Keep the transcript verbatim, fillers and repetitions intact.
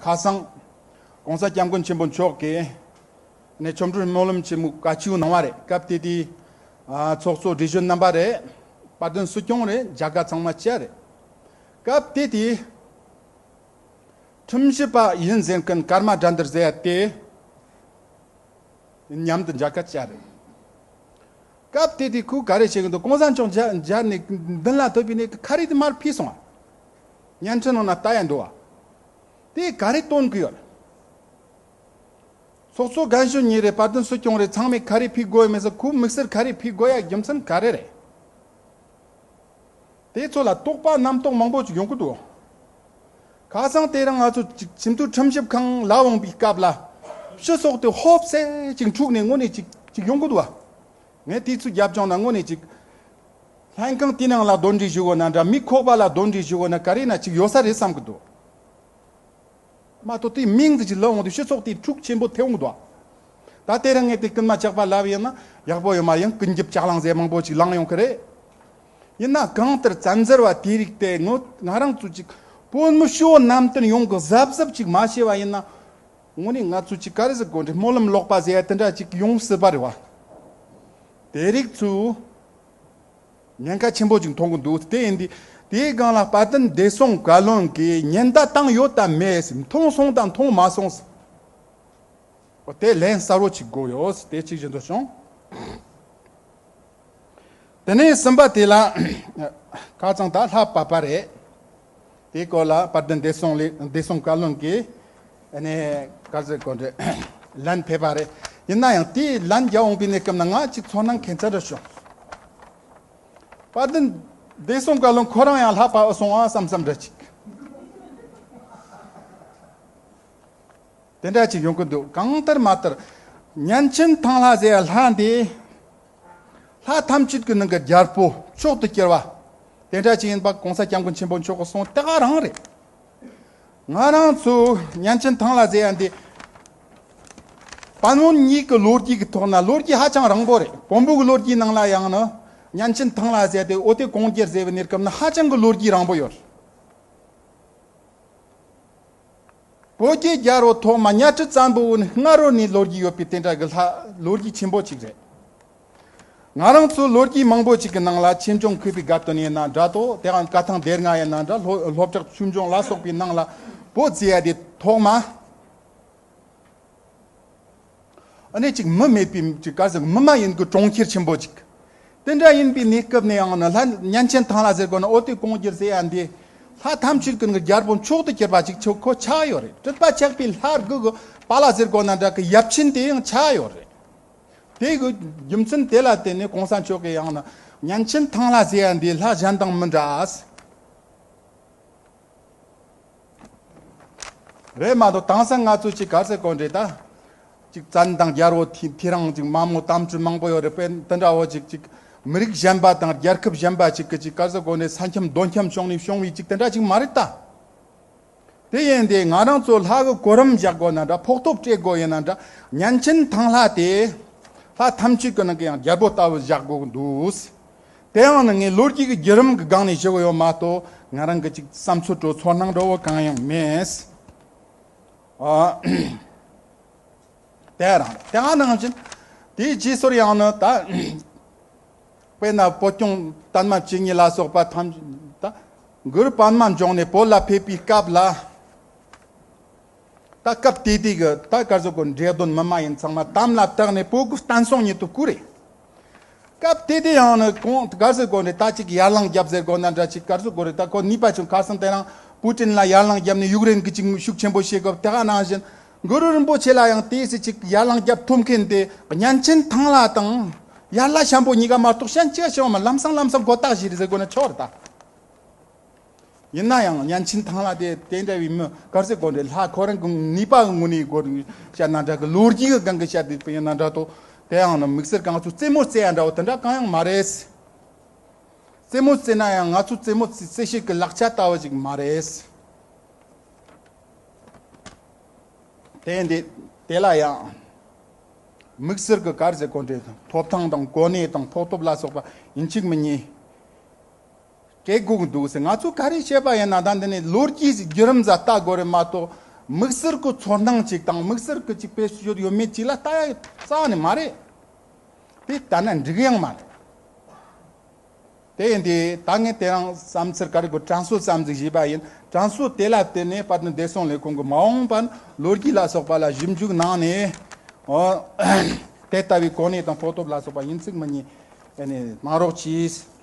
ཁ་སང་༸གོང་ས་༸སྐྱབས་མགོན་ཆེན་པོ་མཆོག་གིས་ནས་ཆོ་འཕྲུལ་སྨོན་ལམ་ཆེན་མོ་བཀའ་ཆོས་གནང་བ་རེད། སྐབས་དེ་དུས་ཨ་ཚོགས་གཙོ་བགྲེས་གཞོན་རྣམ་པ་རེད། དཔལ་ལྡན་སྲིད་སྐྱོང་རེད། མཇལ་ཁ་ཚང་མ་བཅར་རེད། སྐབས་དེ་དུས་ཁྲིམས་ཞིབ་པ་ཡིན་ཟེར་མཁན་ཀརྨ་དགྲ་འདུལ་ཟེར་ཡ་དེ་མཉམ་དུ་མཇལ་ཁ་བཅར་རེད། སྐབས་དེ་དུས་ཁོས་ག་རེ་བྱེད་ཀྱི་འདུག། གོང་ས་མཆོག་མཇལ་མཇལ་ནས་མདུན་ལ་ཐོན་པའི་ནས་ཁ་རས་དེ་མར་ཕུད་སོང་བ། བརྙན་འཕྲིན་ནང་ན་ལྟ་ཡ་འདུག་བ། དེ་ག་རེ་སྟོན་གྱི་ཡོད། ཚོགས་གཙོ་རྒན་གཞོན་གཉིས་རེད། དཔལ་ལྡན་སྲིད་སྐྱོང་རེད། ཚང་མས་ཁ་རས་ཕུད་དགོས་ཡོད་མེད་ཟེར། ཁོས་དམིགས་བསལ་ཁ་རས་ཕུད་དགོས་ཡ་རྒྱུ་མཚན་ག་རེ་རེད། དེ་ཚོ་ལ་དོགས་པ་རྣམ་རྟོག་མང་པོ་ཅིག་ཡོང་གི་འདུག། ཁ་སང་དེ་རིང་ང་ཚོ་ཅིག་ཁྲིམས་མཐུན་ཁྲིམས་ཞིབ་ཁང་ལ་འོངས་པའི་སྐབས་ལ་སྤྱི་ཚོགས་དེ་ཧོབ་སེ་ཅིག་འཁྲུགས་ནས་དངོས་གནས་ཅིག་ཅིག་ཡོང་གི་འདུག་བ། ངས་དེ་ཚོའི་རྒྱབ་ལྗོངས་ན་དངོས་གནས་ཅིག་ལྷན་ཁང་དེའི་ནང་ལ་གདོན་འདྲེ་ཞུ་དགོས་ན་འདྲ། མི་ཁོག་པ་ལ་གདོན་འདྲེ་ཞུ་དགོས་ན་ག་རེ་ན་ཅིག་ཡོད་ས་རེད་བསམ་གི་འདུག། མ་གཏོགས་དེའི་མིང་དེ་ཅིག་ལབ་འོང་དུས་སྤྱི་ཚོགས་དེ་འཁྲུག་ཆེན་པོ་ཐེབས་འོང་གི་འདུག། ད་དེ་རིང་ངས་དེ་སྐུལ་མ་ཆག་པ་ལབ་ཡིན་ན་ཡག་པོ་ཡོད་མ་ཡིན། ཀུན་རྒྱབ་ལྕགས་གླང་ཟེར་མང་པོ་ཅིག་ལངས་ཡོང་གི་རེད། ཡིན་ན་གང་ལྟར་བཙན་འཛུལ་བ་དེ་རིགས་དེ་ངོ་ང་རང་ཚོ་ཅིག་བོད་མི་ཤི་བོ་ནམ་རྟེན་ཡོང་གི་གཟབ་གཟབ་ཅིག་མ་བྱས་པ་ཡིན་ན། དངོས་གནས་ང་ཚོ་ཅིག་ག་རེ་ཟེར་དགོས་རེད། སྨོན་ལམ་ལོག་པ་ཟེར་ཡ་དེ་འདྲ་ཅིག་ཡོང་སྲིད་པ་རེད་བ། དེ་རིགས་ཚོས་ཉེན་ཁ་ཆེན་པོ་ཅིག་མཐོང་གི་འདུག། དེ་ཡིན་དུས་དེའི་སྒང་ལ་དཔལ་ལྡན་བདེ་སྲུང་བཀའ་བློན་གྱིས་ཉེན་བརྡ་བཏང་ཡོད་དམ་མེད། མཐོང་སོང་དང་མཐོང་མ་སོང་། དེ་ལན་གསལ་བོ་ཅིག་དགོས་ཡོད། དེ་གཅིག་བཞིན་དུ་བྱུང་། དེ་ནས་གསུམ་པ་དེ་ལ་ཁ་སང་ད་ལྷ་བབས་པ་རེད། དེའི་སྐོར་ལ་དཔལ་ལྡན་བདེ་སྲུང་ལས་བདེ་སྲུང་བཀའ་བློན་གྱིས་ཨ་ནི་ག་ཟེར་དགོས་རེད། ལན་ཕེབས་པ་རེད། ཡིན་ན་ཡང་དེའི་ལན་རྒྱག་འོང་པའི་གནས་སྐབས་ན་ང་ཅིག་ཚོར་སྣང་ཁྱད་མཚར་རེ་བྱུང་། དཔལ་ལྡན་བདེ་སྲུང་བཀའ་བློན་ཁོ་རང་ཡང་ལྷ་བབས་སོང་ཨ་བསམ་བསམ་འདྲ་ཅིག། དེ་འདྲ་ཅིག་ཡོང་གི་འདུག། གང་ལྟར་མ་ལྟར་གཉན་ཆེན་ཐང་ལྷ་ཟེར་ཡ་ལྷ་འདི་ལྷ་ཐམས་ཅད་ཀྱི་ནང་གི་རྒྱལ་པོ་མཆོག་ཏུ་གྱུར་པ་དེ་འདྲ་ཅིག་ཡིན་པ་གོང་ས་སྐྱབས་མགོན་ཆེན་པོ་མཆོག་གི་གསུང་དེ་ག་རང་རེད། ང་རང་ཚོ་གཉན་ཆེན་ཐང་ལྷ་ཟེར་ཡ་འདི་བན་བོན་གཉིས་ཀྱི་ལོ་རྒྱུས་ཀྱི་ཐོག་ན་ལོ་རྒྱུས་ཧ་ཅང་རིང་པོ་རེད། བོན་པོ་གི་ལོ་རྒྱུས་ནང་ལ་ཡང་ན་གཉན་ཆེན་ཐང་ལྷ་ཟེར་ཡ་དེ་ཨོ་ཏེ་གོང་རྒྱལ་ཟེར་བའི་གནས་སྐབས་ན་ཧ་ཅང་གི་ལོ་རྒྱུས་རིང་པོ་ཡོད། བོད་ཀྱི་རྒྱལ་པོ་ཐོག་མ་གཉའ་ཁྲི་བཙན་པོ་ནས་སྔ་རོལ་ནས་ལོ་རྒྱུས་ཡོད་པའི་དེ་འདྲ་གི་ལྷ་ལོ་རྒྱུས་ཆེན་པོ་ཅིག་རེད། ང་རང་ཚོ་ལོ་རྒྱུས་མང་པོ་ཅིག་གི་ནང་ལ་ཆོས་འབྱུང་མཁས་པའི་དགའ་སྟོན་ཡིན་ན་འདྲ་དོ། དེའང་བཀའ་ཐང་སྡེ་ལྔ་ཡིན་ན་འདྲ། ལྷོ་སློབ་གྲྭ་ཆོས་འབྱུང་ལ་སོགས་པའི་ནང་ལ་བོད་ཟེར་ཡ་དེ་ཐོག་མ་ཨ་ནི་ཅིག་མི་མེད་པའི་ཅིག་ག་ཟེར་མི་མ་ཡིན་གྱི་གྲོང་ཁྱེར་ཆེན་པོ་ཅིག་དེ་འདྲ་ཡིན་པའི་གནས་སྐབས་ནས་ཡང་ན་ལྷ་གཉན་ཆེན་ཐང་ལྷ་ཟེར་དགོས་ན་ཨོ་ཏི་ཀོང་རྒྱལ་ཟེར་ཡ་འདི་ལྷ་ཐམས་ཅད་ཀུན་གྱི་རྒྱལ་པོ་མཆོག་ཏུ་གྱུར་པ་ཅིག་ཆོག་ཁོ་ཆགས་ཡོད་རེད། སྲིད་པ་ཆགས་པའི་ལྷ་དགུ་གི་དཔའ་ལ་ཟེར་དགོས་ན་འདྲ་གི་ཡབ་ཆེན་དེ་ཡང་ཆགས་ཡོད་རེད། དེ་གི་རྒྱུ་མཚན་དེ་ལ་བརྟེན་ནས་གོང་ས་མཆོག་གིས་ཡང་ན་གཉན་ཆེན་ཐང་ལྷ་ཟེར་ཡ་འདི་ལྷ་གཞན་དང་མི་འདྲ། རེད་མ་གཏོགས་དེང་སང་ང་ཚོ་ཅིག་ག་ཟེར་དགོས་རེད་ད། ཅིག་བཙན་དང་རྒྱལ་པོ་ཐེ་ཐེ་རང་ཅིག་མ་མོ་དམ་ཆོས་མང་པོ་ཡོད་རེད་པས། དེ་འདྲ་བོ་ཅིག་ཅིག་མི་རིགས་གཞན་པ་དང་རྒྱལ་ཁབ་གཞན་པ་ཅིག་གི་ཅིག་ག་ཟེར་དགོས་རེད། ས་ཁྱིམ་རྡོ་ཁྱིམ་བྱུང་ནས་བྱུང་བའི་ཅིག་དེ་འདྲ་ཅིག་མ་རེད་ད། དེ་ཡིན་དེ་ང་རང་ཚོ་ལྷ་གི་གོ་རིམ་བཞག་དགོས་ན་འདྲ། ཕོག་ཐོབ་སྤྲད་དགོས་ཡིན་ན་འདྲ། གཉན་ཆེན་ཐང་ལྷ་དེ་ལྷ་ཐམས་ཅད་ཀྱི་ནང་གི་ཡང་རྒྱལ་པོ་ལྟ་བུ་བཞག་དགོས་ཀྱི་འདུག། དེ་ཡང་ནི་ངས་ལོ་རྒྱུས་ཀྱི་བརྒྱུད་རིམ་གྱི་སྒང་ནས་ཞུ་གི་ཡོད་མ་གཏོགས་ང་རང་གི་ཅིག་བསམ་ཚུལ་འགྲོ་ཚོར་སྣང་འགྲོ་བ་གང་ཡང་མེད། ཨ། དེ་རང་དེ་ནང་བཞིན་དེའི་རྗེས་སོར་ཡང་ནི་ད་དཔེར་ན་བོད་སྐྱོང་བསྟན་མ་བཅུ་གཉིས་ལ་སོགས་པ་ཐམས་ཅད་ད་གུ་རུ་པདྨ་འབྱུང་གནས་བོད་ལ་ཕེབས་པའི་སྐབས་ལ། ད་སྐབས་དེ་དུས་ཀྱི་ད་ག་ཟེར་དགོས་འདྲེ་གདོན་མི་མ་ཡིན་ཚང་མ་དམ་ལ་བཏགས་ནས་བོད་ཀྱི་བསྟན་སྲུང་ཉིད་དུ་བཀུར་རེད། སྐབས་དེ་དུས་ཡང་ནི་གོང་ག་ཟེར་དགོས་འདྲེ་ད་ཅིག་ཡར་ལངས་རྒྱབ་ཟེར་དགོས་ན་འདྲ། ཅིག་ག་ཟེར་དགོས་རེད། ད་ཁོ་ནུས་པ་ཆུང་། ཁ་སང་དེ་རིང་པུ་ཏིན་ལ་ཡར་ལངས་རྒྱབ་ནས་ཡུཀ་རེན་གྱི་ཅིག་ཤུགས་ཆེན་པོ་བྱེད་དགོས། དེ་ག་ནང་བཞིན་གུ་རུ་རིན་པོ་ཆེ་ལ་ཡང་དེ་སྲིད་ཅིག་ཡར་ལངས་རྒྱབ་ཐུབ་མཁན་དེ་གཉན་ཆེན་ཐང་ལྷ་དང་ཡར་ལྷ་ཤམ་པོ་གཉིས་ཀ་མ་གཏོགས་གཞན་ཅི་ཡང་བྱུང་བ་མ། ལམ་སང་ལམ་སང་མགོ་བཏགས་བཞེས་རེད་ཟེར་དགོས་ན་ཆོག་རེད་ད། ཡིན་ན་ཡང་གཉན་ཆེན་ཐང་ལྷ་དེ་དེ་འདྲ་བའི་མི་ག་ཟེར་དགོས་རེད། ལྷ་ཁོ་རང་གི་ནུས་པ་གི་ངོས་ནས་དགོས་རེད་བཤད་ན་འདྲ་གི། ལོ་རྒྱུས་གི་སྒང་གི་བཤད་དེ་ཡིན་ན་འདྲ་དོ། དེ་ཡང་ན་དམིགས་བསལ་གང་ཚོ་རྩེད་མོ་རྩེ་ཡ་འདྲ་བོ་དེ་འདྲ་གང་ཡང་མ་རེད། རྩེད་མོ་རྩེ་ན་ཡང་ང་ཚོ་རྩེད་མོ་རྩེ་རྩེད་བྱེད་ཀྱི་ལག་ཆ་ལྟ་བུ་ཞིག་མ་རེད། དེ་འདི་དེ་ལ་ཡང་དམིགས་བསལ་གི་ག་ཟེར་དགོས་རེད། ཐོབ་ཐང་དང་གོ་གནས་དང་ཕོགས་ཐོབ་ལ་སོགས་པ་ཡིན་གཅིག་མིན་གཉིས་སྤྲད་དགོས་ཀྱི་འདུག་ཟེར། ང་ཚོ་ག་རེ་བཤད་པ་ཡིན་ན་ད་འདི་ནས་ལོ་རྒྱུས་ཀྱི་བརྒྱུད་རིམ་ཟ་ལྟ་དགོས་རེད་མ་གཏོགས་ དམིགས་བསལ་གྱི་ཚོར་སྣང་ཅིག་དང་དམིགས་བསལ་གྱི་ཅིག་དཔེ་ཡོད་ཡོད་མེད་ཅིག་ལ་ལྟ་ཡ་རྩ་ནས་མ་རེད། དེ་ལྟ་ན་འགྲིག་ཡང་མ་རེད། དེ་ཡིན་དུས་ད་ངས་དེ་རིང་བསམ་ཚུལ་ག་རེ་གོ་དྲན་གསོ་ཙམ་ཞིག་བྱས་པ་ཡིན། དྲན་གསོ་དེ་ལ་བརྟེན་ནས་དཔལ་ལྡན་བདེ་སྲུང་ལས་ཁུངས་ཀྱི་མ་འོངས་པར་ལོ་རྒྱུས་ལ་སོགས་པ་ལ་ཞིབ་འཇུག་གནང་ནས། འོ། དེ་ལྟ་བུའི་གོ་གནས་དང་གོ་སྟོབས་ལ་སོགས་པ་ཡིན་ཚུལ་མི་ཉིད་ཨ་ནི་གནང་རོགས་གྱིས།